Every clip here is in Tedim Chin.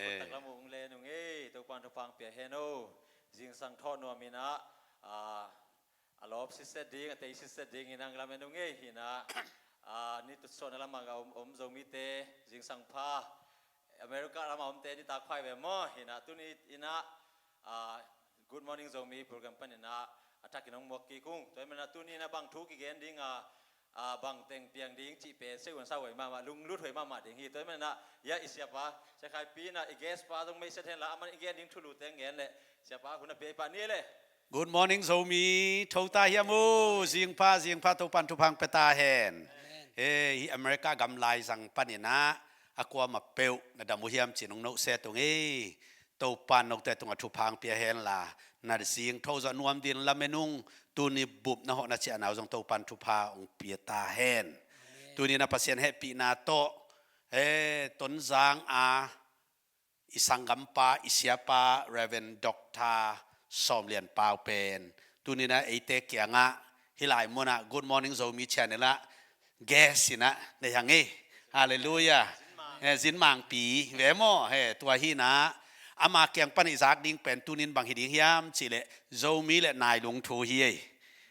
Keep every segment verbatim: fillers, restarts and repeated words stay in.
Taklam ung le nung ei, Topan thupha pia hen o. Zingsang thawh nuam inah, a, a lawp sitset ding, a tei sitset ding inah lam en ung ei hinah, a, ni tutsawhna lamah om, om Zomite, zingsang pha, America lamah omte nitak pha hi ve maw hinah, tuni inah, a, Good Morning Zomi program paninah a thakin hong muak kik ung. Tua hi manah tuni inah bang thu kigen ding a, a, bang teng piang ding cih pen sei un sa huai mahmah, lunglut huai mahmah ding hi. Tua hi manah, ya, i siapa, Sia Khai Pi inah i guest pa zong mei set hen la, aman i gen ding thulu teng gen leh siapa hun a pia i pah ni leh. Good morning Zomi, tho ta hiam uh, zingpha, zingpha, Topan thupha pia ta hen. He, hi America gam laizang paninah a kuamah peuh na dam uh hiam ci-in hong nohset ung ei. Topan note tungah thupha pia hen la, na zing tho zawh nuam ding lam en ung. Tuni bup na hawh na ciahna uh zong Topan thupha hong pia ta hen. Tuni na Pasian hehpihna tawh, he, Tonzang a i sanggampa, i siapa Reverend Doctor Sawm Lian Pau pen tuni na eite kiangah hih lai munah Good Morning Zomi Channel ah guest inah nei hang ei. Halleluiah. He, Zin Mangpi ve maw, he, tua hinah ama kiang pan i zak ding pen tunin bang hi ding hiam cih leh Zomi le Nailung thu hi ei.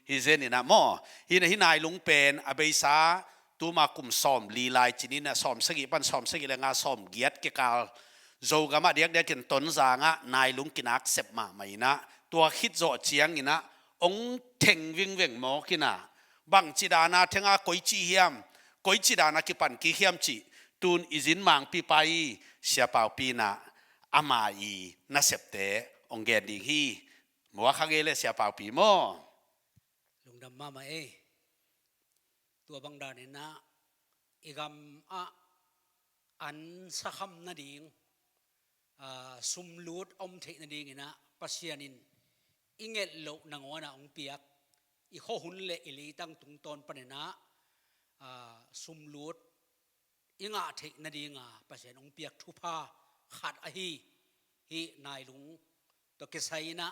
Hi zen inah maw, hinah hi Nailung pen a beisa tuma kum sawmli lai ci-in inah sawmsagih pan sawmsagih le nga, sawmgiat kikal Zogamah diakdiakin Tonzangah Nailung kinak sep mahmah inah, tua khit zawh cianginah hong theng vingveng mawk inah, bangci dana thenga koici hiam, koici dana kipan kik hiam cih tun i Zin Mangpi pa i Sia Pau Pi inah ama i nasepte hong gen ding hi. Muak hang ei leh Sia Pau Pi maw. Lungdam mahmah ei. Tua bang daninah i gamah an sakham nading, a, sumlut a om theih nadinginah Pasian in i nget loh nangawnah hong piak i khuahun le i leitang tungtawn paninah, a, sumlut i ngah theih nadinga Pasian hong piak thupha khat ahi hi. Nailung tawh kisai inah,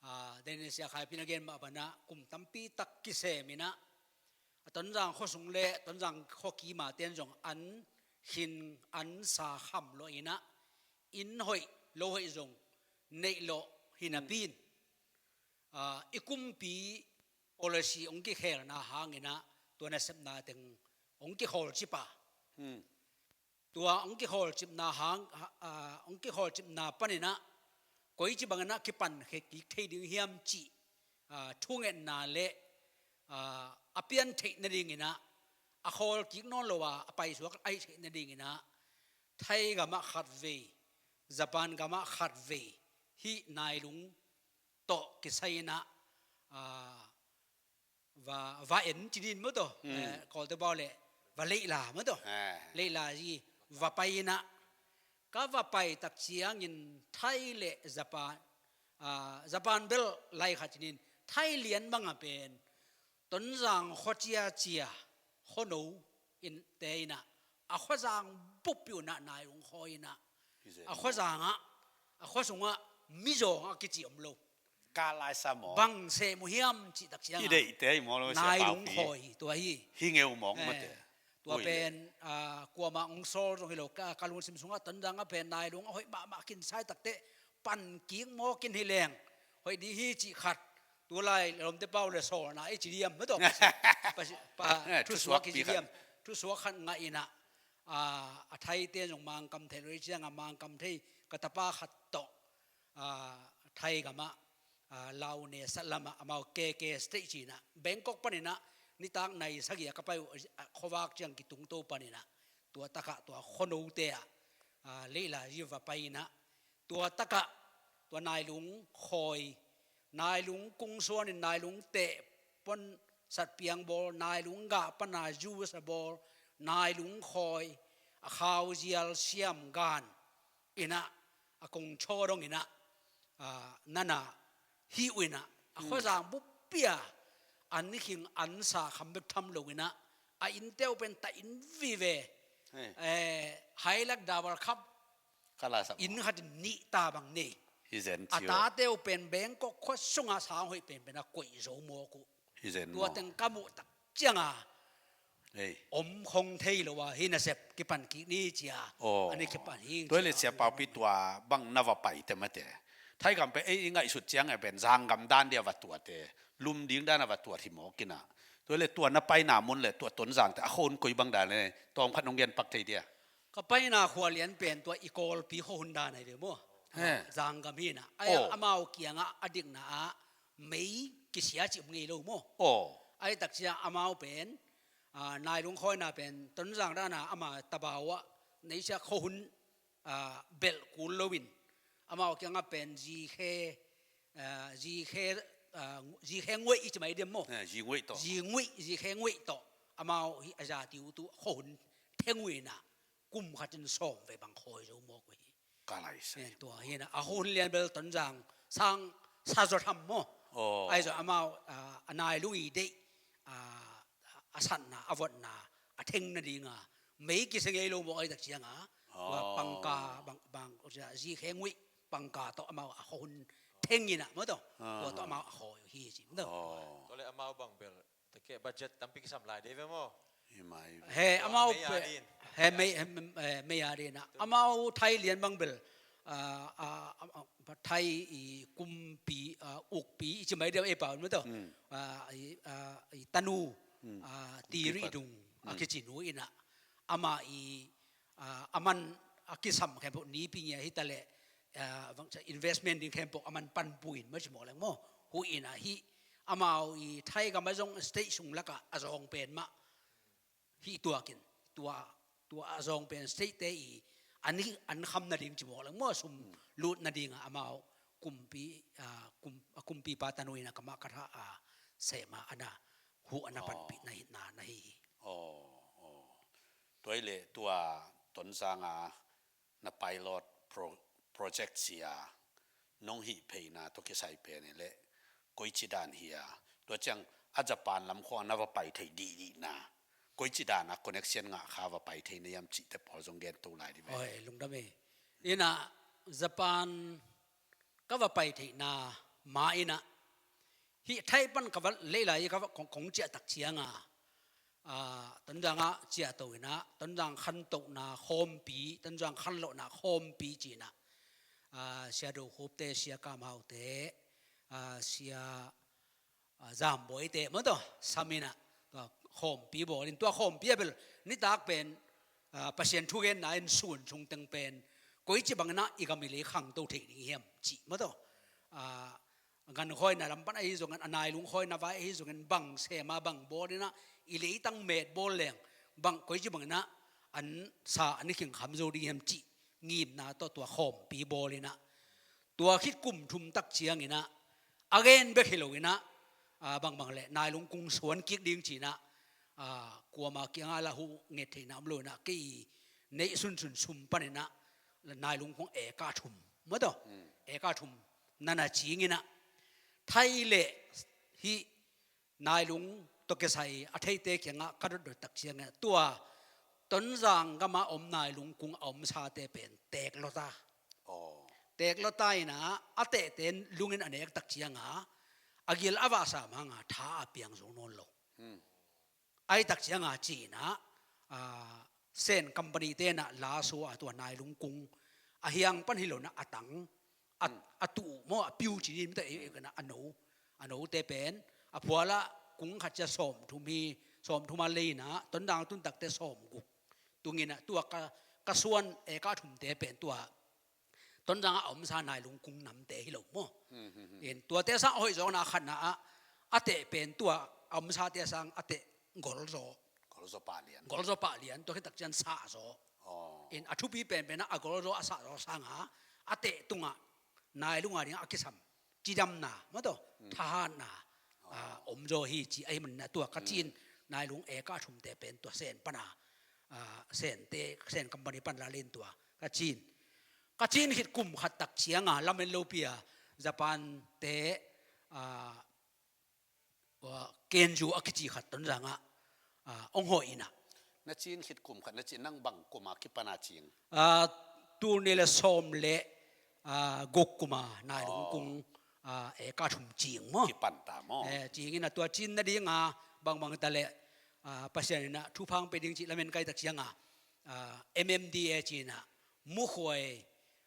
a, Dennis Sia Khai Pi in a gen mah banah kum tampi tak kisem inah, a Tonzang khuasung le Tonzang khua kima ten zong an khin an sa kham lawh inah, inn hoih lo hoih zong neih lawh hi napi in, a, i kumpi policy hong kikhelna hanginah tua nasepna teng hong kikhawlcip a. Tua hong kikhawlcipna hang, a, hong kikhawlcipna paninah koici banginah kipan kik thei ding hiam cih, a, thungetna le, a, a pian theih nadinginah, a khawl kik nawn lo a a paisuak ahi theih nadinginah Thai gamah khatvei, Japan gamah khatvei, hih Nailung tawh kisai inah, a, va, va en ci ding maw tawh. Eh, Kawlte bau le va leihla maw tawh. Leihla zi va pai inah, ka va pai tak ciangin Thai le Japan, a, Japan bel lai khat ci ding, Thai lian banga pen Tonzang khua ciacia khuano in te inah, a khuazang bup pi unah Nailung khawi inah, a khuazangah, a khuasungah mizawng a kici om lo. Ka laisa maw? Bang seh mu hiam cih tak ciangah i deihte hi maw lo, Nailung khawi hi tua hi. Hi ngeu mawk mate. Tua pen, a, kuamah hong sawl zong hi lo, ka, ka lungsim sungah Tonzangah pen Nailung a hoih mahmah kinsai takteh pan kik mawk in hi leng hoih ding hi cih khat. Tulai lawmte pau le sawlna i ci diam maw tawh. Pa, thusuak i ci diam. Thusuak khat ngah inah, a, a Thaite zong Mangkam thei lo i ciangah Mangkam thei ka tapa khat tawh, a, Thai gamah, a, Laune sat lamah amau K K State cinah Bangkok paninah nitak nai sagih a ka pai uh, a, khuavak ciang kitungto paninah tua takah tua khuanote ah, a, leihla zi va pai inah tua takah tua Nailung khawi, Nailung kungsuan in Nailung teh pon satpiang bawl, Nailung gah pana zu sa bawl, Nailung khawi, a khauzial siam gan inah, a kongchaw dong inah, a, nana hi uh inah, a khuazang buppi a an khing an sa kham bek tham lo inah, a innte uh pen ta in vive. Eh, hai lak double khap inn khat in nih ta bang nei. A tate uh pen Bangkok khua sunga sang hoih penpen a koih zo mawk uh. Tua teng ka muh tak cianga Ei. Om khong thei lo a, hih nasep kipan kik ni ci a. Aw. An i kipan hi. Tua hi leh Sia Paupi, tua bang na va pai te mate. Thaigam pen ei i ngaihsut ciang e pen zanggam dan dia va tuat e. Lum ding dan a va tuat hi mawk in a. Tua hi leh tua na paina mun leh tua Tonzang te a khuahun koi bang dan e. Tawm khat nong gen pak thei dia. Ka paina khua lian pen tua i Kawlpi khuahun dan ahi ve maw. He. Zanggam hi in a. Ai, aw, amau kiangah a dikna ah mei kisia cih om ngei lo maw. Aw. Ai tak ciang amau pen, ah, Nailung khawina pen Tonzang dan a ama tabau ah neihsia khuahun, ah, belh kul lo in. Amau kiangah pen zikhe, ah, zikhe, ah, zikhe nguaih i ci mai diam maw. Eh, zi nguaih tawh. Zi nguaih, zikhe nguaih tawh. Amau hih a zati uh tu khuahun theng uh in a kum khat in sawm vei bang khawi zo mawk uh hi. Ka lai sa. Eh, tua hi in a, a khuahun lian bel Tonzang sang sa zaw tham maw. Aw. Ahi zong amau, ah, a Nailung i deih, ah, a satna, a votna, a theng nading a mei kisia ngei lo mawk ahi tak ciang a. Tua pangka, bang, bang, zikhe nguaih pangka tawh amau a khuahun theng in a maw tawh. Tua tawh amau a khawi uh hi ci maw tawh. Aw. Tua leh amau bang bel Tua kei budget tampi kisam lai dei ve maw? Hi mai ve. He, amau mei a din. He, mei, he, mei a din a. Amau Thai lian bang bel, ah, ah, ah, ah, Thai i kumpi, ah, ukpi i ci mai diam ei pau maw tawh. Hmm. Ah, i, ah, i tanu, hmm, ah, ti kumpi rih pa dung a, hmm, kici nu in a. Amah i, ah, a man a kisam khempeuh nipi ngia hi ta leh, ah, bang ci a investment ding khempeuh a man panpih in maw ci mawk leng maw. Huh in a hih amau i Thai gam ah zong state sung lakah a zawng pen mah hih tuak in, tua, tua a zawng pen state te i an, an kham nading ci mawk leng maw, sum lut nading a amau kumpi, ah, kum, a kumpipa tanu in a kamah ka tha a sem a ana huh ana panpih na hi, na, na hi hi. Aw, aw. Tua hi leh tua Tonzang a na pilot pro-, project sia nong hih pheina tawh kisai pen hi leh koici dan hi a, tua ciang a Japan lam khawng na va pai thei dihdihna koici dan a connection ngah kha va pai thei na hiam cihte pawl zong gen to lai dih ve. Oi, lungdam e. In a Japan ka va pai theihna ma in a hih Thai pan ka va lei lai ka va kong, kong ciah tak ciang a, ah, Tonzang ah ciah to in a, Tonzang khantohna khawmpi, Tonzang khanlohna khawmpi ci in a, ah, Sia Do Khup te, Sia Kam Hau te, ah, Sia, ah, Zam Bawi te maw tawh sam in a, tua khawmpi bawl in, tua khawmpi a bel nitak pen, ah, Pasian thugenna in sun sung teng pen koici bang in a i gam i lei khangto thei ding hiam cih maw tawh. Ah, gankhawina lam pan ahi zongin, a Nailung khawina vai ahi zongin, bang sem a bang bawl in a, i leitang met bawl leng bang, koici bang in a an sa an i khing kham zo ding hiam cih ngimna tawh tua khawmpi bawl in a, tua khit kum thum tak ciang in a, a gen bek hi lo in a, ah, bangbang leh Nailung kung suan kik ding ci in a, ah, kuama kiangah lah huh nget theihna om lo in a, kei neih sunsun sum pan in a Nailung kung eka thum maw tawh. Hmm. Eka thum na na cing in a, Thai leh hih Nailung tawh kisai a theite kiangah ka dotdot tak ciang a, tua Tonzang gam a om Nailung kung a omsate pen teek lawta. Aw. Teek lawta in a, a tehte in lung in a nek tak ciang a, a gil a vahsa mang a tha a piang zo nawn lo. Hmm. Ahi tak ciang a ci in a, ah, Sen company te in a la sua a tua Nailung kung a hiang pan hi lo in a, a tang, a, hmm, a tuh maw, a piu ci ni maw tawh, ei, ei, ka na, a no, a note pen a phual ah kung khat ciang sawmthum hi, sawmthum a lei in a, Tonzang tun takte sawmguk tung in a, tua ka, ka suan eka thumte pen tua Tonzang a omsa Nailung kung namte hi lo maw. Hmm, hmm, hmm. In tuate sang a hoih zawkna khatna ah, a teh pen tua a omsate sang a teh golzaw. Golzaw pah lian. Golzaw pah lian, tua khit tak ciang sahzaw. Aw. In a thupi penpen ah a golzaw a sahzaw sang a, a teh tungah Nailung a ding a kisam cidamna maw tawh, hmm, thahatna, aw, ah, omzaw hi ci ahih manin a tua ka cin, hmm, Nailung eka thumte pen tua Sen pan a, ah, Sente, Sen company pan la len tua ka cin. Ka cin khit kum khat tak ciang a, lamen lopi a Japan te, ah, ah, Kenju a kici khat Tonzang ah, ah, hong hawh in a. Na cin khit kum khat na cin, nang bang kum a kipan a cing? Ah, tul nih leh sawm leh, ah, guk kum a Nailung kung, ah, eka thum cing maw. Kipan ta maw. Eh, cing in a tua cin nading a bangbang ta leh, ah, Pasian in ah thupha hong pia ding cih lamen kai tak ciangah, ah, M M D A ci-in ah, Mukhuai,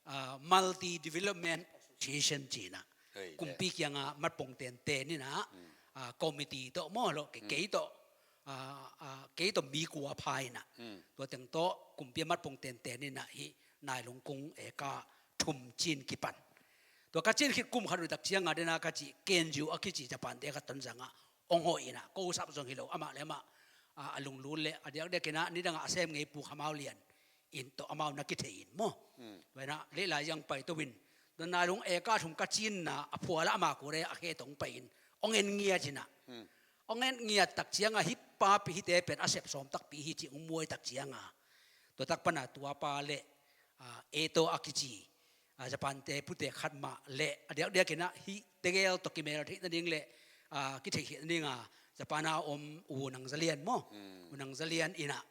ah, Multi Development Association ci-in ah, hei, kumpi kiangah matpong tenten in ah, ah, committee tawh maw lo, kei, kei tawh, ah, ah, kei tawh mi kua pha in ah, tua teng tawh kumpi ah matpong tenten in ah hih nailung kung eka thum cin kipan. Tua ka cin khit kum khat uh tak ciangah den a ka cih Kenju a kici Japan te khat Tonzang ah hong hoih in ah, ko sap zong hi lo, amah le amah, ah, a lunglut le a diakdiak in ah nidangah a sem ngei Pu Khamau Lian in tawh amau na kithei in maw. Tua in ah Leilaizia hong pai to in, tua nailung eka thum ka cinna a phual ah ama kure a khe tawh hong pai in hong en ngiat in ah, hong en ngiat tak ciangah hih papi hihte pen a sep sawm takpi hi cih hong muai tak ciangah, tua tak pan ah tua pa le, ah, Eto a kici, ah, Japan te pute khat mah le a diakdiak in ah hih tegel tawh kimel theih nading le, ah, kitheih theih nading ah Japan a om U Nang Za Lian maw. U Nang Za Lian in ah,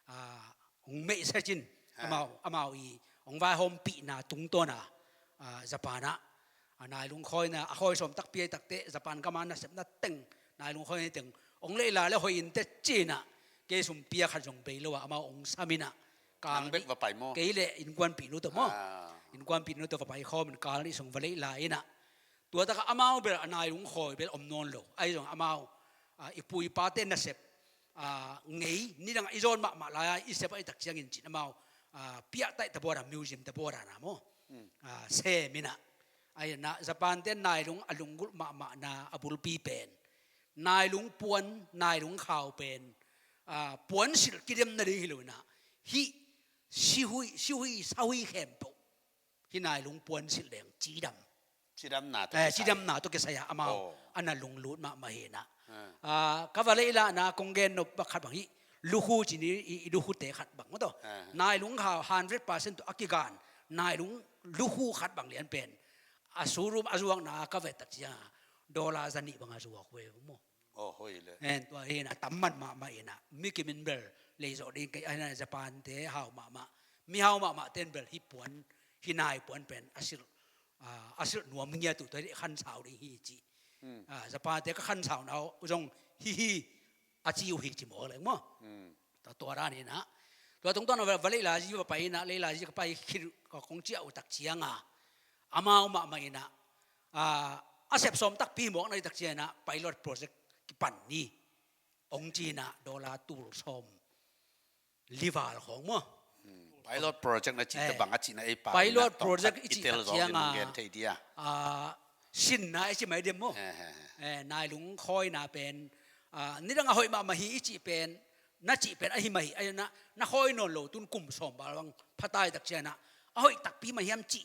ah, hong meihset in, amau, amau i hong vaihawmpihna tungtawn ah, ah, Japan ah, ah, nailung khawina a khawi sawm takpi ai takte Japan gam a nasepna teng, nailung khawina teng hong leila le hoih in teh ci-in ah, kei sum pia khat zong bei lo ah amau hong sam in ah, kal, nang bek va pai maw? Kei le innkuanpihnu tawh maw. Ah. Innkuanpihnu tawh va pai khawm in kal nih sung va leila in ah, tua takah amau bel a nailung khawi bel om nawn lo. Ahi zong amau, ah, i pu i pate nasep, ah, ngei nidang i zawn mahmah lai-a i sep a i tak ciangin cin amau, ah, piahtaih tabuat a museum tabuat a na maw. Ah, sem in ah. Ahi na Japan te nailung a lunggulh mahmahna a bulpi pen, nailung puan, nailung khau pen, ah, puansilh kidem nading hi lo in ah, hih sihui, sihui, sahui khempeuh hih nailung puansilh leng cidam. Cidamna tawh, eh, kisai, cidamna tawh kisai ah amau, oh, a na lunglut mahmah hi in ah. Ah. Ah, ka va leilahna kong gen nop bak khat bang hih lukhu ci-in i, i, i lukhute khat bang maw tawh. Ah. Nailung khau hundred percent tawh a kigan nailung lukhu khat bang lian pen a showroom a zuakna ka va et tak ciangah dollar za nih bang a zuak ve maw. Oh, hoih le. En, tua hi in ah tam man mahmah in ah, mi kim in bel lei zawh ding kei, ahi na Japan te hau mahmah, mi hau mahmah ten bel hih puan, hih nai puan pen a silh, ah, a silh nuam ngiat uh, tua hi khansau ding hi ci. Hmm. Ah, Japan te ka khansauna uh zong hih hi a ci uh hi ci mawk leng maw. Hmm. Tua, tua dan in ah. Tua tungtawn a va, va Leilaizia va pai in ah, Leilaizia ka pai khit uh, ka kong ciah uh tak ciangah amau mahmah in ah, ah, a sep sawm takpi mawk na hi tak ciangin ah pilot project kipan ni hong ci in ah dollar tul sawm li val khawng maw. Hmm. Pilot project na cih, eh, tabang a cihna ei pa pilot project i cih tak ciangah, ah, sinna i ci mai diam maw. Eh, eh, eh. Eh, nailung khawina pen, ah, nidang a hoih mahmah hi i cih pen, na cih pen ahi mah hi, ahi na, na khawi nawn lo tun kum sawm val bang pha ta hi tak ciangin ah a hoih takpi mah hiam cih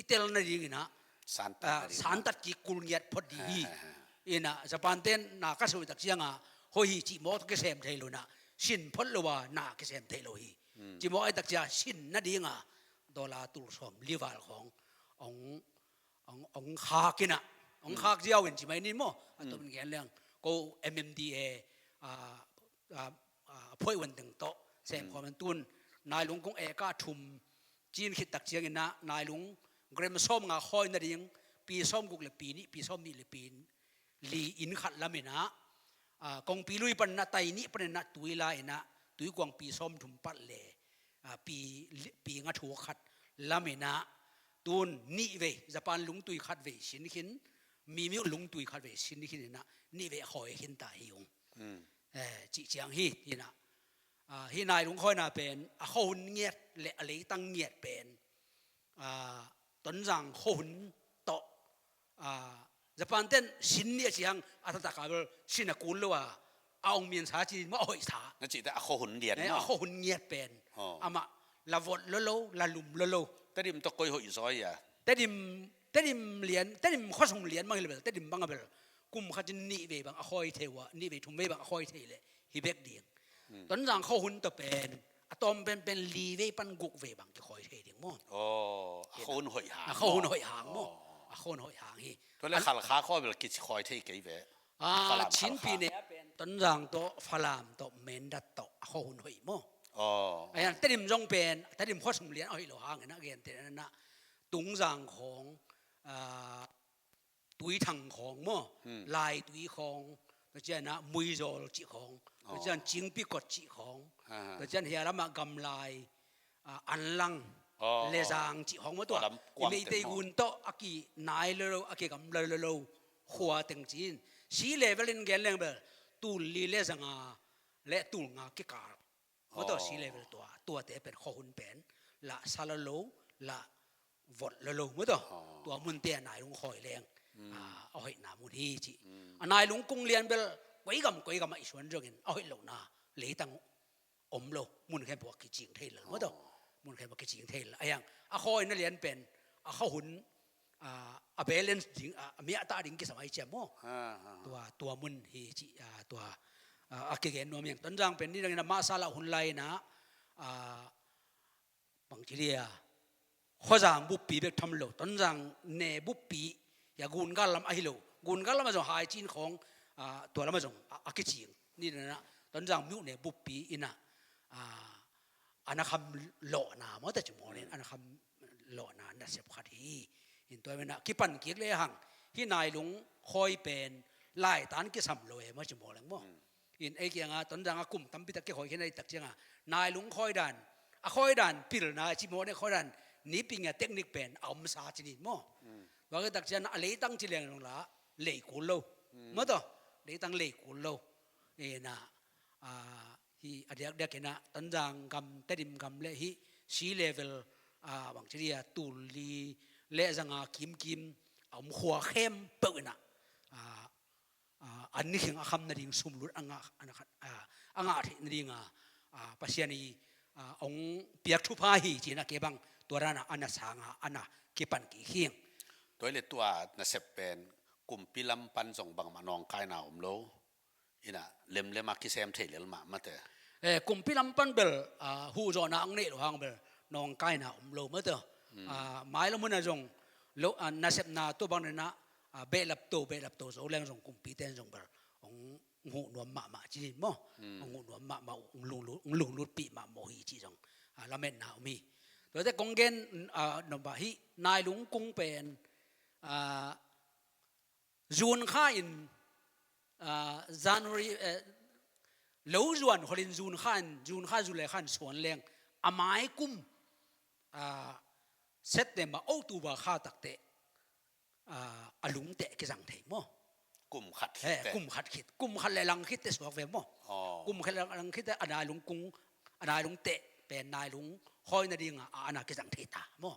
i tel nading in ah, santat, ah, nading, santat kik kul ngiat phot ding hi. Ha, ha, ha. In ah Japan ten na ka soi tak ciangah hoih hi cih mawk tawh kisem thei lo in ah, sin phot lo a na kisem thei lo hi. Hmm. Cih mawk ai tak ciang sin nading a dollar tul sawm li val khawng hong, hong, hong khak in ah, hong, hmm, khak ziau in ci mai ni maw. A, hmm, tom in gen leng ko M M D A, ah, ah, ah, phuai wan teng tawh sem, hmm, khawm in tun nailung kung eka thum cin khit tak ciangin ah nailung gram sawm nga khawi nading pi sawm guk le pi nih, pi sawm nih le pi li inn khat lam in ah, ah, kongpi lui panin ah tai nih panin ah tui la in ah tui kuang pi sawm thum pat le, ah, pi li, pi nga thuk khat lam in ah tun nih vei Japan lungtui khat vei sin khin, Mimik lungtui khat vei sin khin in ah nih vei a khawi khin ta hi ung. Hmm. Eh, cih ciang hi, hi in ah. Ah, hih nailung khawina pen a khuahun ngiat le a leitang ngiat pen, ah, Tonzang khuahun tawh, ah, Japan ten sin nih a ciang a taktak a bel sin a kul lo a, a ong miansa ci maw, a hoihsa. Na cihte a khuahun lian, eh, maw, a khuahun ngiat pen. Oh. Amah la vot lo lo, la lum lo lo. Tedim tawh koi hoih zaw a? Tedim, Tedim lian, Tedim khuasung lian bang hi le bel, Tedim bang a bel kum khat in nih vei bang a khawi thei uh a, nih vei thum vei bang a khawi thei leh hi bek ding. Hmm. Tonzang khuahun tawh pen a tawm penpen li vei pan guk vei bang kikhawi thei ding maw. Oh, a khuahun hoih hang, a khuahun maw, hoih hang maw. Oh. A khuahun hoih hang hi. Tua leh an Khalkha khua bel kikhawi thei kei ve. Ah, Falam Chin Khalkha. Pi ne a pen Tonzang tawh, Falam tawh, Mindat tawh a khuahun hoih maw. Oh. Ayan, Tedim zong pen, Tedim khuasung lian a hoih lo hangin a gentehna Tungzang khawng, ah, Tuithang khawng maw, hmm, Laitui khawng, Tua cianah muizawl cih khawng, tua cian cingpikot cih khawng, tua cian hia lamah gamlai, anlang, lezang cih khawng maw tua. I Meitei gun tawh a kinai lo lo, a kigamla lo lo khua teng ci-in, sea level in gen leng bel tul li le zanga le tul nga kikal maw tua, sea level tua, tuate pen khuahun pen lahsa lo lo, lah vot lo lo maw tua. Tua munte a nailung khawi leng a hoihna mun hi ci. A nailung kung lian bel koi gam koi gam ah i suan zongin a hoih lohna leitang om lo, mun khempeuh a kicing thei lel maw tua. Mun khempeuh a kicing thei lel a hiang, a khawina lian pen a khuahun a balance ding, a miahtah ding kisam ai ciam maw. Tua, tua mun hi ci, tua a kigen nuam hiang. Tonzang pen ni dangin a masa lah hun lai-inah bangci dia, Khuazang buppi bek tham lo, Tonzang ne buppi, hia Gungal lam ahi lo, Gungal lam a zong Haicin khawng, tua lam a zong a kicing. Ni dangin a Tonzang miuh ne buppi inah a na kham lawhna maw ta ci maw len, a na kham lawhna nasep khat hi. In tua menah kipan kik le hang, hih nailung khawi pen laitan kisam lo e maw ci maw leng maw. In ei kiangah Tonzang a kum tampi tak kikhawi khin a i tak ciangah nailung khawi dan, a khawi dan pilna ci maw leng, khawi dan niping a technique pen a omsa ci ni maw. Tua ki tak ciangah a leitang ci leng zong lah lei kul lo maw tua. Leitang lei kul lo. Inah hih a diakdiak inah Tonzang gam, Tedim gam le hih sea level bangci dia tul li le zanga kimkim a om khua khempeuh inah an nikhing a kham nading sumlut a ngah, a ngah theih nadinga Pasian i hong piak thupha hi ci-in a kei bang tua dana a na sanga a na kipan kik hiang. Tua hi le tua nasep pen kumpi lam pan zong bangmah nawngkaina om lo. Inah lemlem a kisem thei lel mah mate. Kumpi lam pan bel huhzawhna ang neih lo hang bel nawngkaina om lo mate. Mailam hun a zong nasepna tua bang nena behlapto behlapto zo leng zong kumpite in zong bel hong huh nuam mahmah ci ni maw. Hong huh nuam mahmah, hong lunglutpih mahmah hi ci zong lametna om hi. Tuate kong gen nop ah hih nailung kung pen June kha in, January, lo zuan kholin June kha in, June kha, July kha in suan leng a mai kum September, October kha takteh a lungteh kizang thei maw. Kum khat khit teh, kum khat khit, kum khat le lang khit teh suak ve maw. Kum khat le lang khit teh a nailung kung, a nailung teh pen nailung khawi nadinga a ana kizang thei ta maw.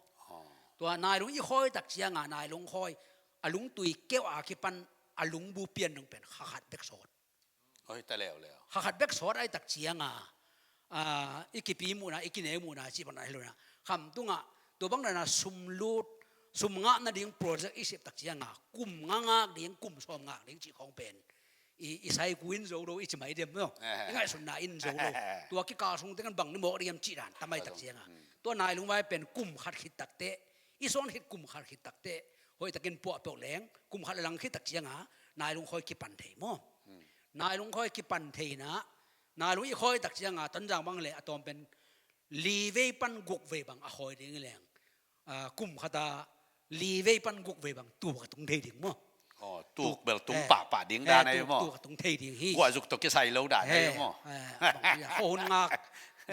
Tua nailung i khawi tak cianga nailung khawi a lungtui keuh a kipan a lungbu pian dong pen kha khat bek sawt. Kha khat bek sawt ai tak cianga i kipi muhna, i kineu muhna cih bang na hi lo na. Khamtungah tua bang dana sum lut, sum ngah nading project i sep tak cianga kum nga ngak ding, kum sawm ngak ding cih khawng pen i, i saiku in zo lo, i ci mai diam maw. I ngaihsutna in zo lo. Tua kikal sung tengah bang ni mawk diam cih dan tamai tak cianga tua nailung vai pen kum khat khit takteh, i suan khit kum khat khit takteh hoihtakin puah peuh leng kum khat le lang khit tak cianga nailung khawi kipan thei maw. Nailung khawi kipan thei inah nailung i khawi tak cianga Tonzang bang le a tawm pen li vei pan guk vei bang a khawi ding hi leng kum khata li vei pan guk vei bang tuk a tung thei ding maw. Tuk bel tung pahpah ding dan ahi maw. Tuk a tung thei ding hi. Guahzuk tawh kisai lo dan ahi maw. Khuahun ngak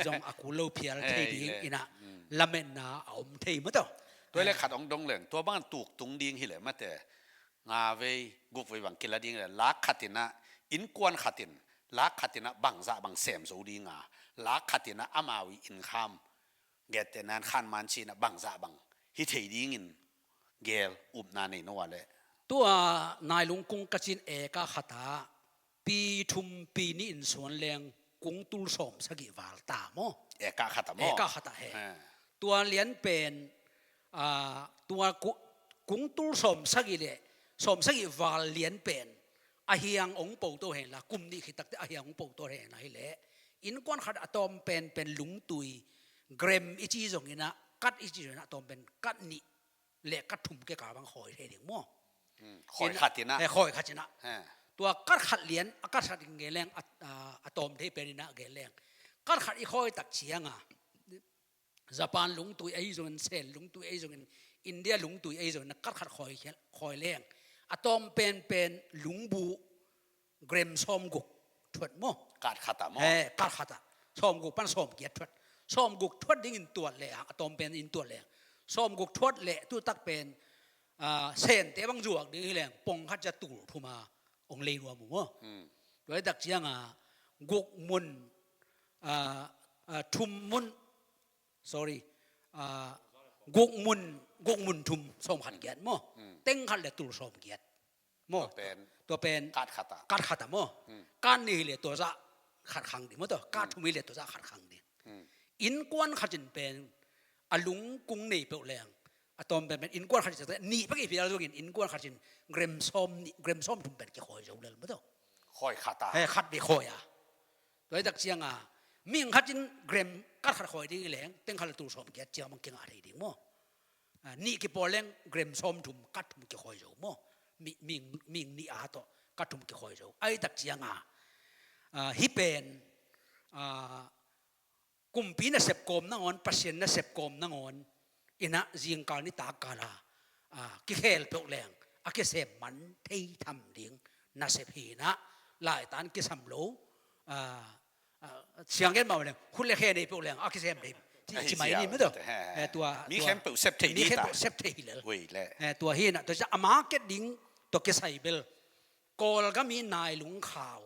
zong a kul lo phial thei ding inah lametna a om thei maw tawh. Tua le khat hong dong leng tua bang tuk tung ding hi le mate. Nga vei guk vei bang kila ding le lak khat inah innkuan khat in lak khat inah bangzah bang sem zo dinga, lak khat inah amau i innkham gette nan khan man cinah bangzah bang hi thei dingin gel upna nei no a le. Tua nailung kung ka cin eka khatah pi thum pi nih in suan leng kung tul sawm sagih val ta maw. Eka khatah maw. Eka khatah he. Tua lian pen tua kung tul sawm sagih le sawm sagih val lian pen a hiang hong poto hen la, kum nih khit takteh a hiang hong poto hen la hi le, innkuan khat a tawm penpen lungtui, gram i ci zong inah, kat i ci zong inah, a tawm pen kat nih le kat thum kikal bang khawi thei ding maw. Khawi khat inah. Khawi khat inah. Tua kat khat lian a kat khat in gen leng a tawm thei pen inah gen leng kat khat i khawi tak cianga Japan lungtui ahi zongin, Sen lungtui ahi zongin, India lungtui ahi zongin, na kat khat khawi, khawi leng a tawm penpen lungbu gram sawmguk thuat maw? Kat khat ah maw? Eh, kat khat ah. Sawmguk pan sawmgiat thuat. Sawmguk thuat dingin tuat leh, a tawm pen in tuat leh, sawmguk thuat leh tutak pen, ah, sente bang zuak ding hi leng pong khat ciang tul thum a hong lei nuam uh maw? Hmm. Tua hi tak ciang a guk mun, ah, ah, thum mun, sorry, ah, guk mun, guk mun thum sawm khat giat maw? Hmm. Teng khat leh tul sawm giat. Maw? Tua pen. Tua pen. Kat khat ah. Kat khat ah maw? Hmm. Kat nih hi leh tua zah khat khang ding maw tua? Kat thum hi leh tua zah khat khang ding. Hmm. Innkuan khat in pen a lungkung nei peuh leng, a tawm pen pen innkuan khat in, nih bek i pia zongin innkuan khat in gram sawm nih, gram sawm thum pen kikhawi zo lel maw tua? Khawi khat ah. He, khat bek khawi ah. Tua hi tak ciang a mihing khat in gram kat khat khawi ding hi leng teng khat leh tul sawm giat ciang bang kingah thei ding maw? Ah, nih kipawl leng gram sawm thum, kat thum kikhawi zo maw? Mi, mi, mi nih a tawh kat thum kikhawi zo. Ahi tak ciang a, ah, hih pen, ah, kumpi nasep kawm nangawn, Pasian nasep kawm nangawn, in ah zingkal nitak kal a, ah, kikhel peuh leng a kisem man thei tham ding nasep hi in ah, laitan kisam lo, ah, Ah, siang gen mah leng, khut leh khe nei peuh leng a kisem thei. Ci, ci mai ni maw tua. He, he. Eh, tua, mi tua, khempeuh sep thei mi ding khempeuh ta. Sep thei hi lel. Ui leh. Eh, tua hi in ah, tua ciang a market ding tua kisai bel. Kawlgam i nailung khau.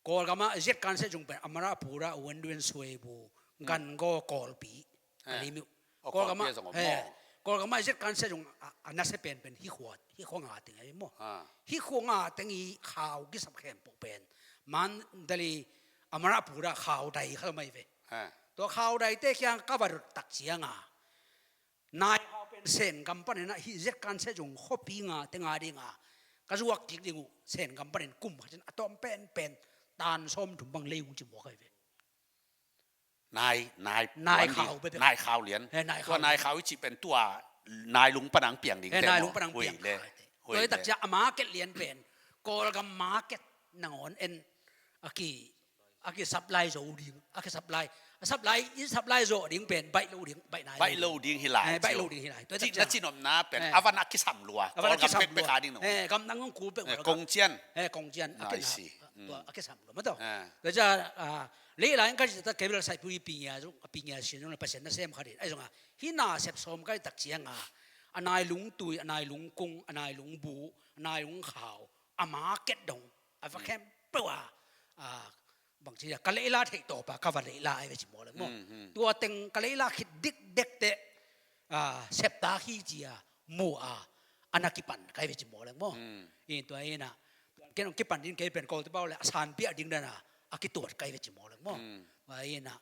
Kawlgam ah Z Concert zong pen, Amarapura, Wonderland, Suebu, Gangaw, Kawlpi. Eh. A limit. Oh, Kawlgam ah, Kawlpi zong om eh, maw? Kawlgam ah Z Concert zong a, a nasia pen pen hih khua, hih khua nga teng ahi maw? Ah. Hih khua nga teng i khau kisap khempeuh pen Mandalay, Amarapura khau dai kha lo mai ve. Ah. Tua khau daite kiang ka va dot tak ciang a, nai khau pen Sengam panin ah hih Z Concert zong khuapi nga teng a ding a ka zuak kik ding uh, Sengam panin kum khat in a tawm pen pen tan sawm thum bang lei ung ci mawk ahi ve. Nai, nai, nai khau bek. Nai khau lian. Eh, nai khau lian. Tua nai khau i cih pen tua nailung pan a piang ding te maw? Eh, nailung pan a piang. Hui le. Tua hi tak ciang a market lian pen Kawlgam market nangawn en a ki, a ki supply zo ding, a ki supply. A supply, i supply zo ding pen baih lo ding, baih nai. Baih lo ding hi lai. Eh, baih lo ding hi lai. Tua hi tak ciang na cinopna pen a van a kisam lua. A van a kisam lua. Kawlgam pek pek a ding no. Eh, gam nang kul pek. Eh, kong cian. Eh, kong cian. A kisam lua. Maw tua. Ah. Tua hi tak ciang, ah, Lei lai in ka cih tak kei bel Saipuri pingia zong, a pingia sin zong le Pasian nasem khat in. Ahi zong a, hih nasep sawm ka hih tak ciang a, a nailung tui, a nailung kung, a nailung bu, a nailung khau, a market dong, a va khempeuh a, a, bangci a, ka leila theih tawp a, ka va leila ahi ve ci maw leng maw. Mm, mm. Tua teng ka leila khit dikdek teh, a, septa hi ci a, mu a, a na kipan ka hi ve ci maw leng maw. Mm. I tua hi in a, tua ken hong kipan ding kei pen Kawlte pau le a sanpi a ding dan a, a kituat ka hi ve ci maw leng maw. Mm. Tua hi in a,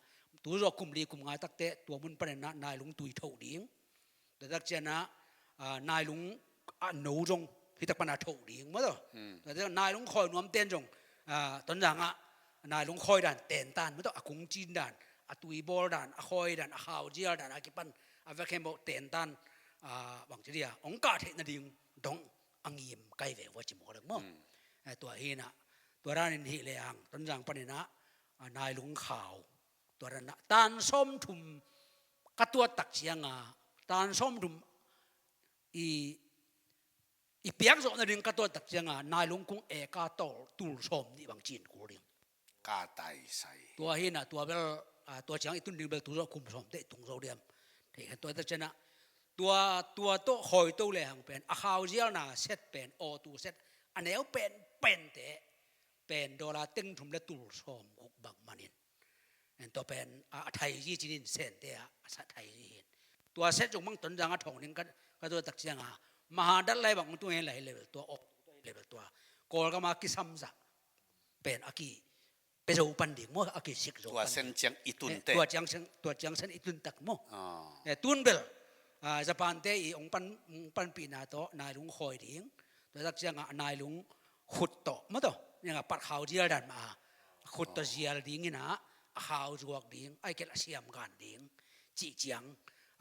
tu zawh kum li kum nga tak teh, tua mun panin a nailung tui thoh ding. Tua tak ciang a, a, nailung a no zong, hih tak pan a thoh ding maw tua. Mm. Tua tak ciang nailung khawi nuam ten zong, a, Tonzang ah, nailung khawi dan ten tan, maw tua, a kung cin dan, a tui bawl dan, a khawi dan, a khau zial dan, a kipan, a vek hem baw ten tan, a, bangci dia, hong kah theih nading dong a ngim ka hi ve ua ci maw leng maw. Mm. Eh, tua hi in a, tua dan in hi lehang, Tonzang panin a, a, nailung khau, tua dan a, tan sawm thum ka tuat tak ciang a, tan sawm thum i, i piak zawh nading ka tuat tak ciang a, nailung kung eka tawh tul sawm nih bang cin kul ding. Ka taisai. Tua hi in a, tua bel, a, tua ciang i tun ding bel tu zawh kum sawm teh i tung zo diam. Thei kha tua tak ciang a, tua, tua tawh khawi to lehang pen, a khau zialna set pen, aw tu set, a neu pen, pen teh, pen dollar teng thum le tul sawm guk bang manin. En tua pen, a, a thai zi cinin sente a, a sa thai zi hin. Tua set zong bang Tonzang a thawng ding ka, ka tuat tak ciang a, mahadat lai bang tung hen lai level tua, aw, level tua. Kawlgam a kisam zah pen a ki pe zo pan ding maw, a kisik zo pan ding. Tua sen ciang i tun teh. Eh, tua ciang sen, tua ciang sen i tun tak maw. Ah. Eh, tun bel, ah, Japan te i hong pan, hong panpihna tawh nailung khawi ding. Tua tak ciang a nailung khut tawh maw tua. Niang a pat khau zial dan mah a. Khut tawh zial ding in a, a khau zuak ding, ahih kei leh a siam gan ding. Cih ciang,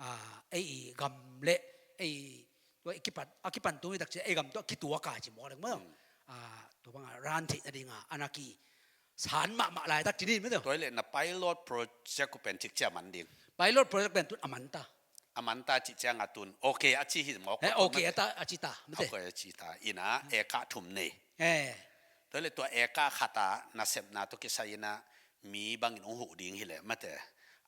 ah, ei i gam le, ei tua i kipan, a kipan tung i tak ciang, ei gam tua kituak a ci maw leng maw. Mm. Ah, tua bang a ran theih nading a, a na kisan mahmah laitak ci ni maw tua. Tua hi leh na pilot project uh pen cik ciang a man ding. Pilot project pen tun a man ta. A man ta cih ciang a tun. Okay, a ci hi mawk. Eh, okay, a ta, a ci ta. Mate. Okay, a ci ta. In a, eka thum nei. Eh. Tua le tua eka khat ah nasepna tawh kisai in ah mi bangin hong huh ding hileh mate,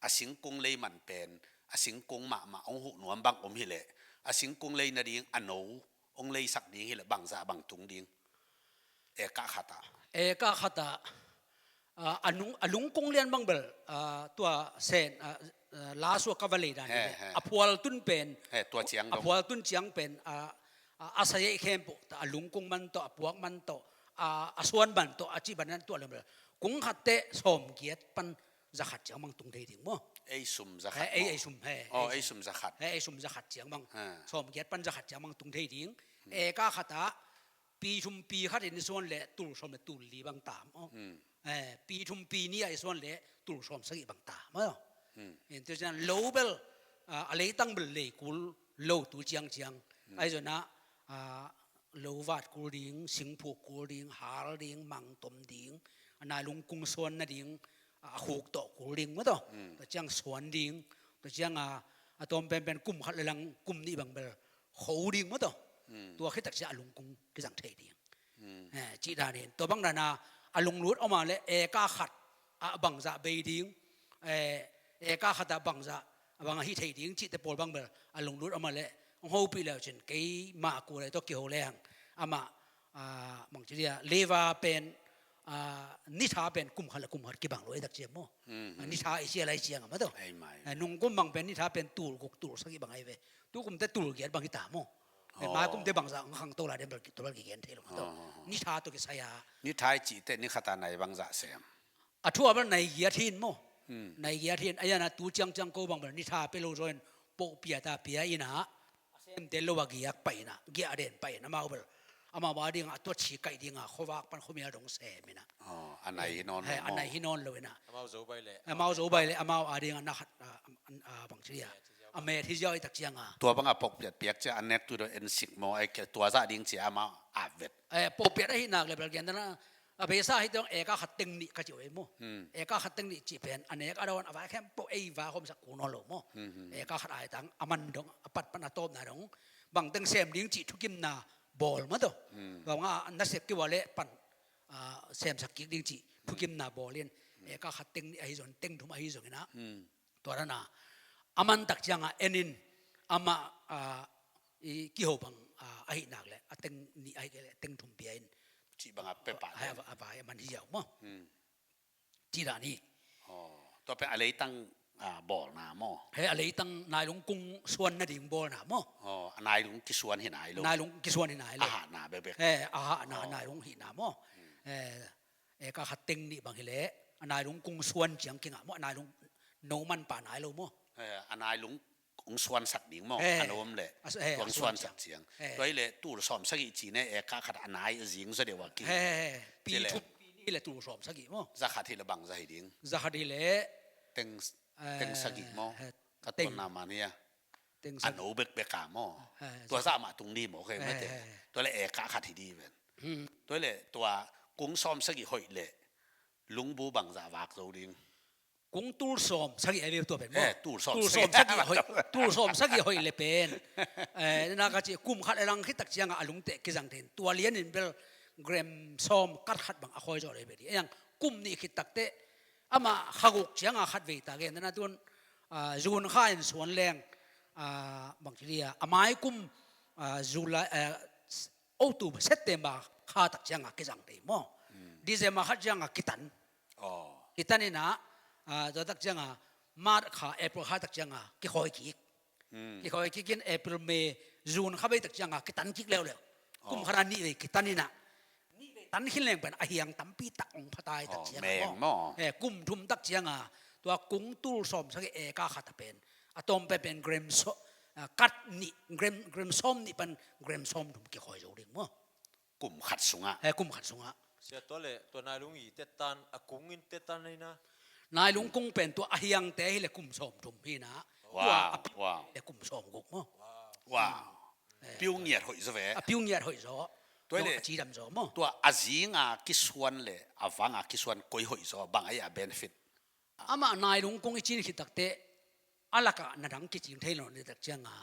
a singkung lei man pen a singkung mahmah hong huh nuam bang om hileh, a singkung lei nading a no hong leisak ding hileh bangzah bang tung ding? Eka khat ah. Eka khat ah, ah, a nung, a lungkung lian bang bel, ah, tua sen, ah, ah, lasua ka va lei dan he, hi he. A phual tun pen, he, tua ciang a dong. Phual tun ciang pen, ah, ah, a sayeih khempeuh, a lungkung man tawh, a puak man tawh, ah, a suan man tawh, a cih ban nan tua lem bel. Kung khat teh sawmgiat pan zakhat ciang bang tung thei ding maw? Ei sum zakhat. He, ei, maw? Ei sum, he, oh, ei sum. Ei sum zakhat. He, ei sum zakhat ciang bang. He. Sawmgiat pan zakhat ciang bang tung thei ding. Hmm. Eka khat ah, pi thum pi khat in i suan leh tul sawm le tul li bang ta maw? Hmm. Eh, pi thum pi nih ah i suan leh tul sawm sagih bang ta maw? Hmm. In tua ciang lo bel, ah, a leitang bel lei kul lo tu ciangciang. Hmm. Ahi zongin ah, ah, lo vat kul ding, singphuk kul ding, hal ding, mangtom ding, a nai lungkung suan nading, ah, a khuk tawh kul ding maw taw. Hmm. Tua ciang suan ding, tua ciang a, a tawm penpen kum khat le lang kum nih bang bel kho ding maw taw. Hmm. Tua khit tak ciang a lungkung kizang thei ding. Hmm. Eh, cih danin. Tua bang dana a lunglut om a le eka khat ah bangzah bei ding. Eh, eka khat ah bangzah, bang a hi thei ding cihte pawl bang bel a lunglut om a le hong hopih leu cin keimah kul ai tawh kiho leng. Amah, ah, bang ci dia, leva pen, ah, nitha pen kum khat le kum khat kibang lo ei tak ciang maw. Hmm, hmm. Ah, nitha i sia lai ciang a maw taw. Ei mai. Eh, nungkum bang pen nitha pen tul guk tul sagih bang ai ve. Tukum teh tul giat bang hi ta maw. Oh. Maikum teh bangzah ang khang to lai den bel, to bel kigen thei lo maw taw. Oh, oh, oh. Nitha tawh kisai a. Nitha i cih teh ni khat a nai bangzah sem? A thu a bel nai giat hi in maw. Hmm. Nai giat hi in, a ian a tu ciangciang ko bang bel nitha pia lo zaw in, poh pia ta pia in ah, a semte lo a giak pai in ah, giah den pai in amau bel. Amau a ding a tua ci kaih ding a khuavak pan khuamial dong sem in ah. Oh, a nai hi nawn lo maw. He, a nai hi nawn lo in ah. Amau zo bai leh. Amau zo bai leh, amau a ding a na khat, ah, ah, bang ci dia. A met hi ziau i tak ciang a. Tua bang a poh piat piak ciang a nek tu do en sik maw, ai ke tua zah ding ciang amau a vet. Eh, poh piat ahi nak le bel gen dana, a beisa hi tong eka khat teng nih ka ci uh ei maw. Hmm. Eka khat teng nih cih pen, a nek a dawn a vai khempeuh ei va khawmsak kul nawn lo maw. Hmm, hmm. Eka khat ai tang, a man dong, a pat pan a tawpna dong, bang teng sem ding cih thukimna bawl maw taw. Hmm. Bang a nasep kiva le pan, ah, semsak kik ding cih thukimna bawl in. Hmm. Eka khat teng nih ahi zong, teng thum ahi zong in ah. Hmm. Tua dana, a man tak ciang a en in, amah, ah, i kiho bang, ah, ahi nak le, a teng nih ahi kei le, teng thum pia in. Cih bang a pia pah. Ai, a, a vai a man hi ziau maw. Hmm. Cih dan hi. Oh, tua pen a leitang, ah, bawlna maw. He, a leitang nai lungkung suan nading bawlna maw. Oh, a nai lung kisuan hi nai lo. Nai lung kisuan hi nai lo. A hahna bekbek. He, a hahna, oh, nai lung hihna maw. Hmm. He, eka khat teng nih bang hi leh, a nai lungkung suan ciang kingah maw, a nai lung no man pah nai lo maw. Eh, a nai lung hong suansak ding maw, eh, a no om leh. A su-, eh, tua hong a suan suansak ciang. Eh. Tua hi leh tul sawm sagih ci ne, eka khat a nai a zing zaw deuh a ki. Eh, pi thum pi nih leh tul sawm sagih maw. Zakhat hi leh bangzah hi ding? Zakhat hi leh teng, eh, teng sagih maw. Eh, ka teng. Tuanna man hi a. Teng sagih. A no bekbek a maw. Eh, tua zakhat. Zah mah tung ding maw, kei mate. Eh, eh. Tua leh eka khat hi ding ven. Hmm. Tua leh tua kung sawm sagih hoih leh lungbu bangzah vak zo ding? Kung tul sawm sagih a leh tua pen maw. Eh, tul sawm sagih. Tul sawm sagih hoih, tul sawm sagih hoih leh pen. Eh, na ka ci kum khat a lang khit tak ciang a lungte kizang thei in. Tua lian in bel gram sawm kat khat bang a khawi zaw leh bel hi. Eng kum nih khit tak teh amah kha guk ciang a khat vei ta gen na tun, ah, June kha in suan leng, ah, bang ci dia, a mai kum, ah, July, eh, October, September kha tak ciang a kizang thei maw. Hmm. December khat ciang a kitan. Oh. Kitan in ah, ah, tua tak ciang a March kha, April kha tak ciang a kikhawi kik. Hmm. Kikhawi kik in April, May, June kha vei tak ciang a kitan kik leuleu. Kum khat a nih vei kitan in ah. Nih vei tan khin leng pen a hiang tampi tak hong pha ta i tak ciang a maw. Oh, meng maw. Eh, kum thum tak ciang a, tua kung tul sawm sagih eka khat a pen. A tawm pen pen gram saw-, ah, kat nih, gram, gram sawm nih pan gram sawm thum kikhawi zo ding maw. Kum khat sungah. Eh, kum khat sungah. Sia tua leh, tua nai lung i tetan, a kung in tetan hi na. Nai lung kung pen tua a hiangte hi leh kum sawm thum hi na. Wow, wow. Tua a piu hi leh kum sawm guk maw. Wow. Eh, piu ngiat hoih zaw ve. A piu ngiat hoih zaw. Tua leh, a cidam zaw maw. Tua a zing a kisuan leh, a vang a kisuan koi hoih zaw, bang a hi a benefit? Amah nai lung kung i cin khit tak teh, a lak ah na dang kicing thei lo ni tak ciang a.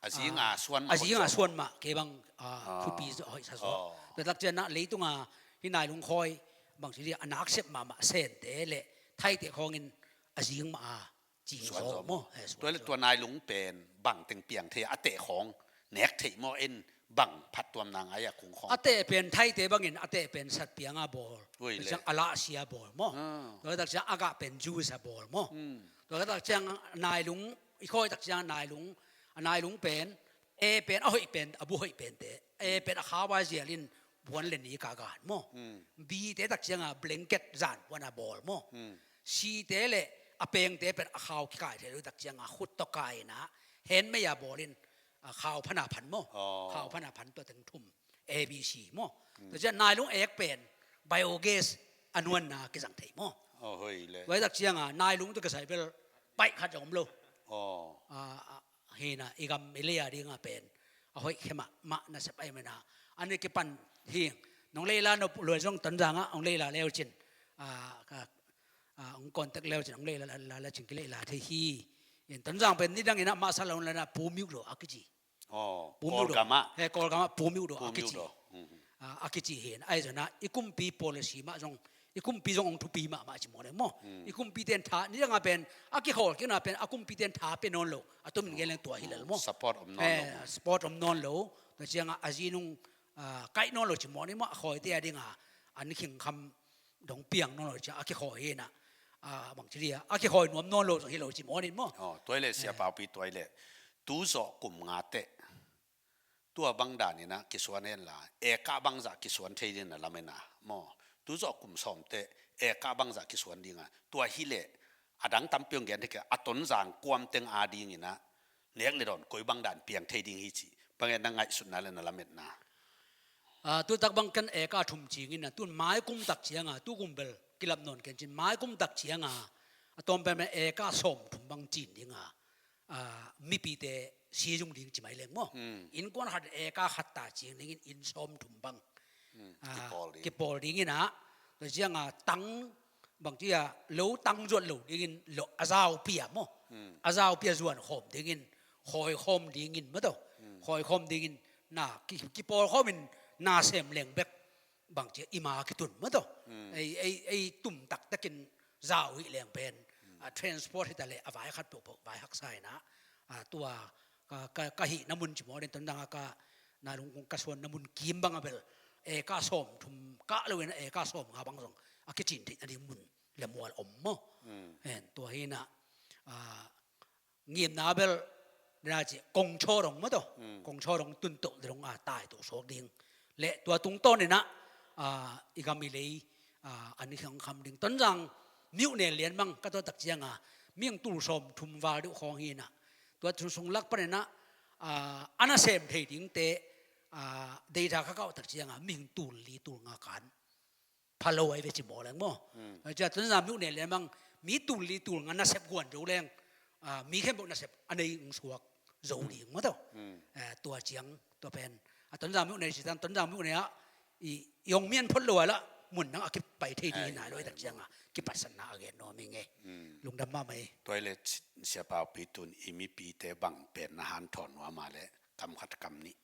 A zing a, ah, suan mah, a zing a hoih zaw. Suan mah, kei bang, ah, ah, thupi zaw, hoih sa zaw. Oh. Tua tak ciang a leitung a Hih nailung khawi bangci dia a naksep mahmah Sente le Thaite khawngin a zing mah a cing suan zaw zaw maw? Maw. Eh, suan tua le zaw. Tua nailung pen bangteng piang thei a, a teh khawng nek theih maw, en bang phattuamna ngai a kung khawng. A teh pen Thaite bangin a teh pen satpiang a bawl. Ui le. Takciang a lahsia bawl maw? Ah. Tua takciang a gah pen juice a bawl maw? Hmm. Tua takciang nailung, i khawi takciang nailung, a nailung pen, e pen a hoih pen, a bu hoih pente, e pen a khau a zialin puan le ni ka gan maw? Hmm. B te takciang a blanket zan puan a bawl maw? Hmm. C te le a pengte pen a khau kikai thei lo takciang a khut tawh kai in a, handmade a bawlin, a khau phan a phan maw? Oh. Khau phan a phan tua teng thum. A B C maw? Hmm. Tua ciang nailung ek pen biogas a nuanna kizang thei maw? Oh, hoi le. Tua hi takciang a nailung tawh kisai bel paih khat zong om lo. Oh. A, a, hi na i gam i lei a ding a pen a hoih khia mahmah nasep ahih manin a, an i kipan hi. Nong lei la nop lua zong Tonzang ah hong lei la leu cin, a, ka, a, hong contact leu cin, hong lei la, la, la cin kilei la thei hi. In Tonzang pen nidang in a masa lo na na pu miuk lo a kici. Oh, pu miuk lo. Kawlgam ah. He, Kawlgam ah pu miuk lo a kici. Pu miuk lo. Mhm. A, a kici hi in. Ahi zong a i kumpi policy mah zong, i kumpi zong hong thupi mahmah ci mawk leng maw? Mm. I kumpi ten tha, nidang a pen a kikhawl kik na pen a kumpi ten tha pia nawn lo, a tom in gen leng tua hi lel maw? Support om nawn lo. Eh, support om nawn lo. Tua ciang a a zi nung, a, kaih nawn lo ci mawk ni maw? A khawite a ding a an khingkham dong piang nawn lo ciang a kikhawi hi na, a, bangci dia a kikhawi nuam nawn lo zong hi lo ci mawk ni maw? Oh, tua hi le Sia Paupi, tua hi le. Tu zawh kum nga teh tua bang dan in a kisuan hen la, eka bangzah kisuan thei ding na lamen a maw? Tu zawh kum sawm teh eka bangzah kisuan ding a, tua hi le a dang tampi hong gen thei kei a, Tonzang kuam teng a ding in a nek le dawn koi bang dan piang thei ding hi ci bang e na ngaihsutna le na lametna? A, tu tak bang ken eka thum cing in a, tun mai kum tak ciang a, tu kum bel kilap nawn ken cin, mai kum tak ciang a, a tawm pen eka sawm thum bang cin ding a, a, mipite si zung ding ci mai leng maw? Hmm. Innkuan khat eka khat ta cing ding in, inn sawm thum bang. Hmm. A, kipawl ding. Kipawl ding in a, tua ciang a tang bangci a lo tang zuat lo ding in lo a zau pia maw? Hmm. A zau pia zuan khawm ding in, khawi khawm ding in maw tawh. Hmm. Khawi khawm ding in na ki, kipawl khawm in na sem leng bek bangci a i ma kitun maw tawh. Hmm. Ei, ei, ei tum taktakin zau hi leng pen, hmm, a transport hi ta le a vai khat peuhpeuh vai haksa in a, a, tua ka, ka, ka hihna mun ci mawk ding, Tonzang a ka nailung kung ka suanna mun kim bang a bel eka sawm thum kah lo in a eka sawm nga bang zong a kicin theih na ding mun le mual om maw? Mm. Hen, tua hi na, a, ngimna bel na ci kong chaw dong maw tawh. Mm. Kong chaw dong tun toh dong a tai toh suak ding. Le tua tungtawn in a, a, i gam i lei, a, an i khangkham ding. Tonzang myone lian bang ka tua tak ciang a, mihing tul sawm thum val deuh khawng hi na. Tua tul sung lak pan in a, a, a nasem thei dingte, a, data ka kauh tak ciang a, mihing tul li tul nga kan pha lo ahi ve ci mawk leng maw? Hmm. Tua ciang Tonzang myone lian bang mi tul li tul nga nasep guan zo leng, a, mi khempeuh nasep a nei hong suak zo ding maw tawh. Hmm. Eh, tua ciang, tua pen. A, Tonzang myone ci tan, Tonzang myone ah i, i hong mian phot lo a lah mun dang a kipai thei ding hi nai lo, tak ciang a kipatsanna a gen nuam hi ing e. Hmm. Lungdam mahmah hi. Tua hi le Sia Paupi, tun i mipite bang pen na hanthawn nuam a le kam khat kam nih?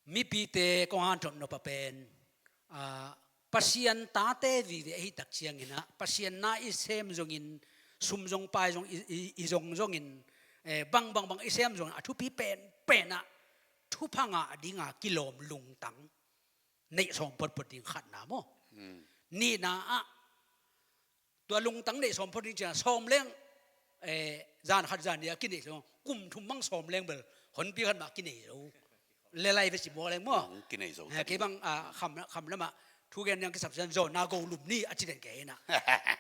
Mipite kong hanthawn nop a pen, a, Pasian tate vive ahi tak ciangin a, Pasian na i sem zongin, sum zong pai zong i, i, i zong zongin, eh, bang, bang, bang i sem zongin, a thupi penpen ah thupha ngah ding a kilawm lungtang neih sawm photphot ding khatna maw? Hmm. Nihna ah, tua lungtang neih sawm phot ding ciang sawm leng, eh, zan khat zan nih a kinei sawm, kum thum bang sawm leng bel honpi khat mah kinei zo. Lelai ve ci mawk leng maw? Hmm, kinei zo. Eh, ta kei ding. Bang, a, kham, kham lamah thu gen niang kisap ciang zawnna go lum ni a ci den kei hi na.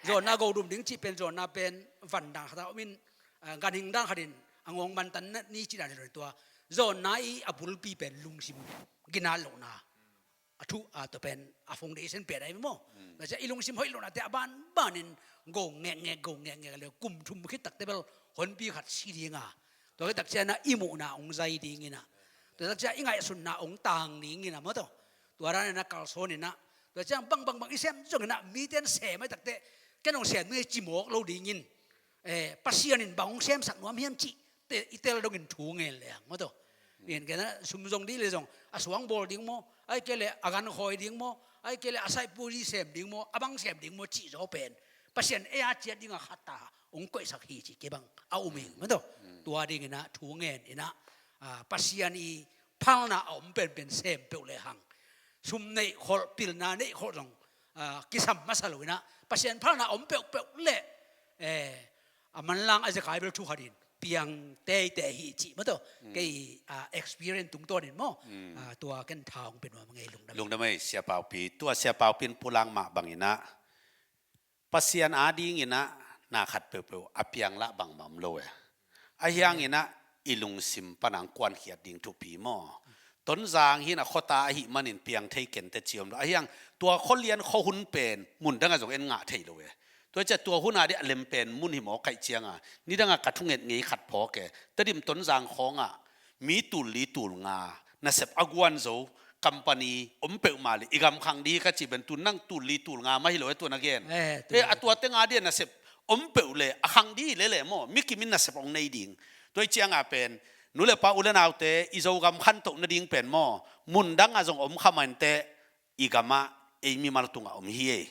Zawnna go lum ding cih pen, zawnna pen van dan khat a om in, a, ganhing dan khat in a ngawng mantan ni ci dan hi lo in, tua zawnna i a bulpi pen lungsim ginat lohna a thu, a, tua pen a foundation pen ahi maw? Hmm. Tua ciang i lungsim hoih lohnate a banbanin go ngekngek, go ngekngek le kum thum khit takte bel honpi khat si ding a, tua khit tak ciang a i muhna hong zai ding in a, tua tak ciang i ngaihsutna hong tang ding in a maw tawh. Tua dan in a kalsuan in a, tua ciang bang, bang, bang i sem zongin a, mite in sem ahi takte ken hong sem ding ci mawk lo dingin, eh, Pasian in bang hong semsak nuam hiam cih te, i tel dongin thu ngen leng maw tawh. In kei na sum zong dih le zong a suang bawl ding maw, ahih kei le a gan khawi ding maw, Ai kei le a psychology sem ding maw, a bang sem ding maw cih zaw pen Pasian ei a ciat dingah khat ta hong koihsak hi cih kibang a um hi maw taw. Tua dinginah thu ngen inah, ah, Pasian i phalna a om penpen sem peuh le hang, sum neih kholh, pilna neih kholh zong, ah, kisam masa lo inah Pasian phalna a om peuhpeuh le, eh, a manlang a zekai bel thu khat in piang teitei hi cih maw taw. Kei, ah, experience tungtawnin maw, ah, tua ken tha hong pia nuam a ngei. Lungdam. Lungdam ei, Sia Paupi. Tua Sia Paupi in pulak mah banginah Pasian a dinginah na khat peuhpeuh a piang lah bangmah om lo e. Ahi hanginah i lungsim pana hong kuankhiat ding thupi maw? Tonzang hi inah khuata ahih manin piang thei kente ci om lo. Ahi hang tua khualian khuahun pen mun dangah zong en ngah thei lo e. Tua ciah tua hun a dih a lem pen mun hi maw kaih cianga, nidangah ka thunget ngei khat phawk e. Tedim Tonzang khawngah mi tul li tul nga nasep a guan zo company om peuhmah le i gam khang di ka cih pen tu nang tul li tul nga mah hi lo e tua na gen. Eh, tua a tua teng a dih a nasep om peuh le a khang di lele maw, mi kim in nasep hong nei ding. Tua i cianga pen nu le pa u le naute i Zogam khantoh nading pen maw, mun dangah zong om kha mah inteh i gamah ei mimal tungah om hi ei.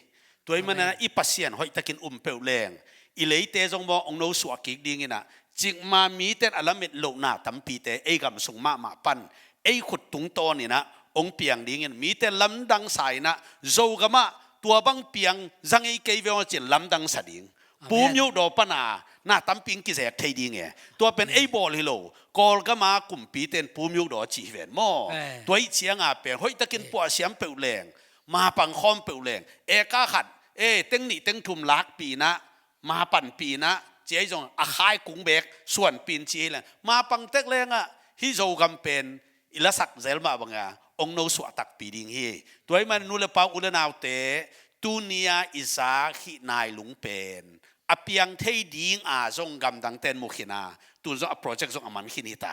Tua i manah i Pasian hoihtakin um peuh leng i leite zong maw hong nosuah kik dinginah cikmah miten a lamet lohna tampite ei gam sung mahmah pan ei khut tungtawninah hong piang dingin mite lamdang sa inah Zogamah tua bang piang za ngei kei ve hong cin lamdang sa ding. Pu Myo Daw pana na tampi in kizek thei ding e. Tua pen ei bawl hi lo, Kawlgama kumpite in Pu Myo Daw cih hi ven maw. Tua ih cianga pen hoihtakin puahsiam peuh leng, mapang khawm peuh leng, eka khat, e, teng nih teng thum lakpi inah, mapanpi inah, ci ei zong a khai kung bek suanpi in ci ei leng, mapang tek lengah hih Zogam pen i lasak zel mah banga hong nosuah takpi ding hi. Tua i man nu le pa u le naute, tuni-a i zak hih nailung pen a piang thei dinga zong gamdangte in mu khin a, tun zong a project zong a man khin hita.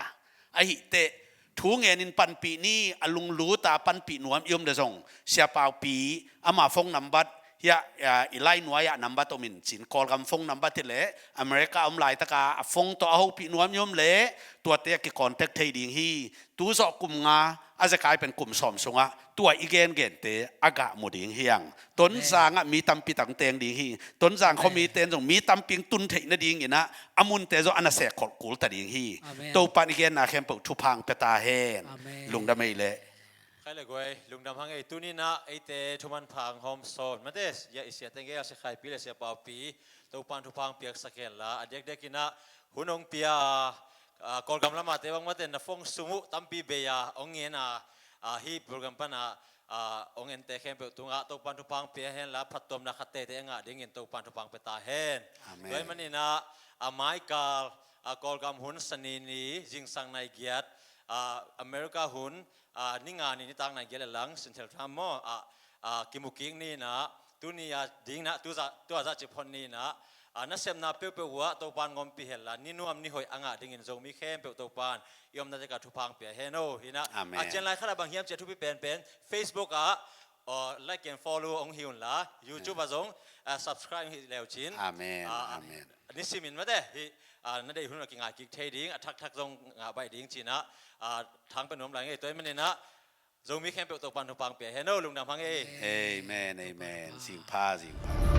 Ahih teh thu ngenin panpih ni, a lungluta panpih nuam i om le zong Sia Paupi ama phone nambat hiah, ah, i lai nuai-ah nambat om in cin, Kawlgam phone nambat hi leh America om laitaka a phone tawh a hopih nuam i om leh tuate a kicontact thei ding hi. Tu zawh kum nga a zekai pen kum sawm sungah tua i gengente a gah mu ding hi hang. Tonzangah mi tampi tang teng ding hi. Tonzang khuamite in zong mi tampi in tun theih nadinginah a munte zong a na sek kholh kul ta ding hi. Topa in i genna khempeuh thupha hong pia ta hen. Lungdam ei leh. Khai le guai, lungdam hang ei. Tuninah eite thuman pha hong hawm sawn mate, i siate ngei a Sia Khaipi le Sia Paupi, Topa in thupha hong piaksak henla, a diakdiakinah hun hong pia a, Kawlgam lamate bang mate na phone sung uh tampi bei a hong ngen a, a, hih program pana, a, hong ente khempeuh tungah Topa in thupha hong pia henla, phattuamna khat teitei a ngah dingin Topa in thupha hong pia ta hen. Tua i maninah a maikal, a, Kawlgam hun Sani ni zingsang nai giat, a, America hun, a, ni nga ni nitak nai giat le lang Central Time maw, a, a, kimu kik ninah, tuni a dinginah, tu zah, tua zah cip hon ninah, a, nasepna peuhpeuh uhah Topa in ngompi henla, ni nuam ni hoih a ngah dingin Zomi khempeuh Topa in i omna tekah thupha hong pia hen o. Hinah a cian lai khatah bang hiam ciah thupi penpen Facebook ah, aw, like and follow hong hi unla, YouTube ah zong, a, subscribe hong hi leucin. Amen. A, amen. Nisimin mate hih, a, na deih hun a kingai kik thei ding, a thakthak zong ngah baih ding cinah, a, thang pia nuam lai ngei. Tua i maninah Zomi khempeuh Topa in thupha hong pia hen o, lungdam hang ei. Amen, amen. Zingpha, zingpha.